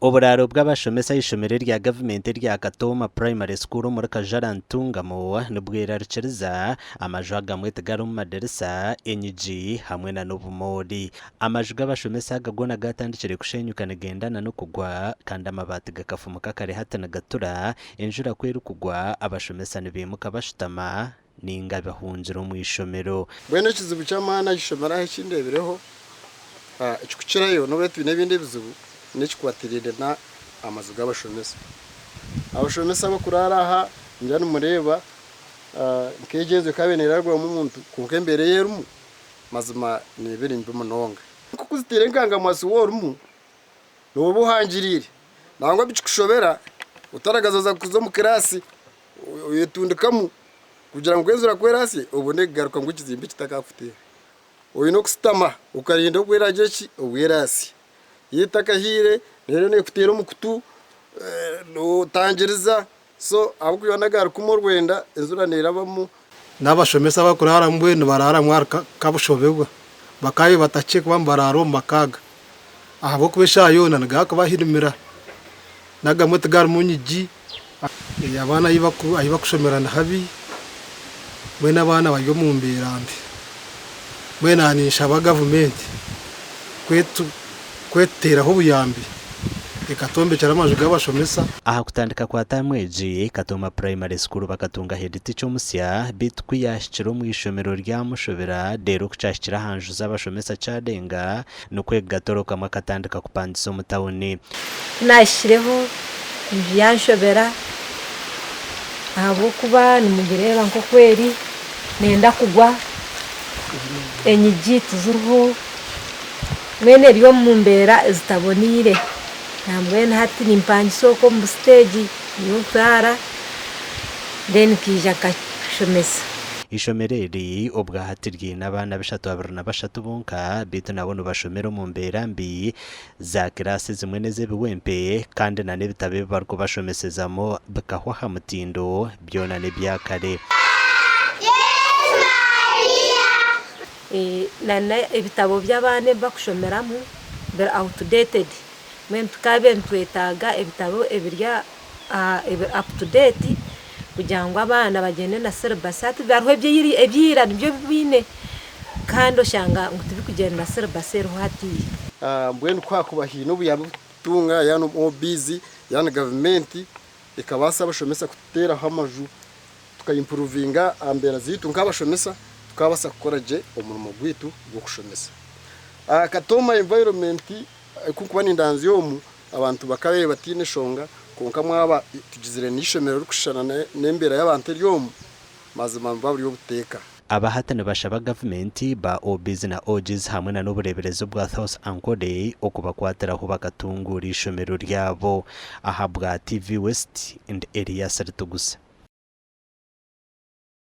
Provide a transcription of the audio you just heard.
Oburaaro bw'abashomesa aha ishomero erya gavumenti erya Katooma Primary School omuri Kajara Ntungamo nibwerarikiriza. Amaju agamwe tigarimu madirisa, enyigi hamwe na n'obumoori. Amaju g'abashomesa aga goona gaatandikire kushenyuka nigendana n'okugwa kandi amabaati gakafumuka kare hati nigatura. Enjura ku erikugwa abashomesa nibaimuka bashutama ninga bahungira omu ishomero. Mbwenu ekizibu ky'amaani aha ishomero aha eki ndeebireho ekikukirayo n'obu twine ebindi ebizibu n'ekikwatiraine n'amaju g'abashomesa. Abashomesa abakuraara aha ningira nimureeba nk'egi enju ekaba neerarwamu omuntu kwonka embeera ei erimu mazima neeba eri mbi munonga. Nk'oku zitaire enkangamwasi waaba orimu nooba ohangiriire nangwa bikikushobera otaragaza kuza omu kiraasi Oyetundikamu kugira ngu enjura ku eraasye obone kugaruka ngu ekizimbe kitakakuteera. Oine okusitama okarinda obu eraagire ki? Obu eraasye. Yaaba etakahiire reero neekuteera omu kutu, nootangiriza so ahabw'okugira ngu n'agarukumu orwenda enjura neerabamu. N'abashomesa abakuraaramu mbwenu nibaraaramu ahari kabushoberwa bakaabaire batakye kuba nibaraara omu maka aga ahabw'okuba eshaaha yoona nigakubahirimira n'agamwe tigarimu nyigi. Abaana ahi bakushomera ni habi, mbwenu abaana bari omu mbeera mbi. Mbwenu naaba ninshaba gavumenti ku etuteeraho obuyambi ekatwombekyera amaju g'abashomesa. Aha kutandika kwa taamu egi, Katooma Primary School bakatunga head teacher omusya beitu ku yaahikire omu ishomero ryamushobera reero ku kyahikire aha nju z'abashomesa kyarenga nikwo gatorokamu akatandika kupangisa omu tauni. Ku naahikireho enju yanshobera ahabw'okuba nimugireeba nk'oku eri neenda kugwa, enyigi tiziriho, mbwenu eri omu mbeera ezitaboneire. Nambwenu hati nimpangisa okwo omu busiteegi niyo nkuraara then nkaija nkashomesa. Eishomero eri obwahati ryiine abaana bishatu 23 bonka beitu nabo nibashomera omu mbeera mbi. Za kiraasi ezimwe n'ez'ebiwempe kandi na n'ebitabo ebi barikubashomesezamu bikahwa aha mutindo, byona n'ebya kare. Na n'ebitabo by'abaana ebi barikushomeramu biri outdated mbwenu tukaabaire nitwetaaga ebitabo ebiri up to date kugira ngu abaana bagyende na syllabus. Hati hariho ebya ira nibyo biine kandi oshanga ngu tibikugyenda na syllabus eriho hatiiya. Mbwenu ku hakuba haine obuyambi obu tukutunga yaaba ni OBs yaaba ni gavumenti ekabaasa abashomesa kututeeraho amaju tuka impuruvinga aha mbeera zaitu nk'abashomesa tukabaasa kukora gye omurimo gwaitu gw'okushomesa. Katooma environment ku nkuba nindanzya omu abantu bakabaire bataine shonga kwonka mwaba tugizire n'eishomero ririkushushana n'embeera y'abantu eri omu mazima nibuba buri obuteeka. Aba hati nibashaba gavumenti, ba OBs na OGs hamwe na n'obureeberezi obwa Thoss Ankole okubakwatiraho bakatunguura eishomero ryabo. Ahabwa TV West, ndi Elias Ritugusa.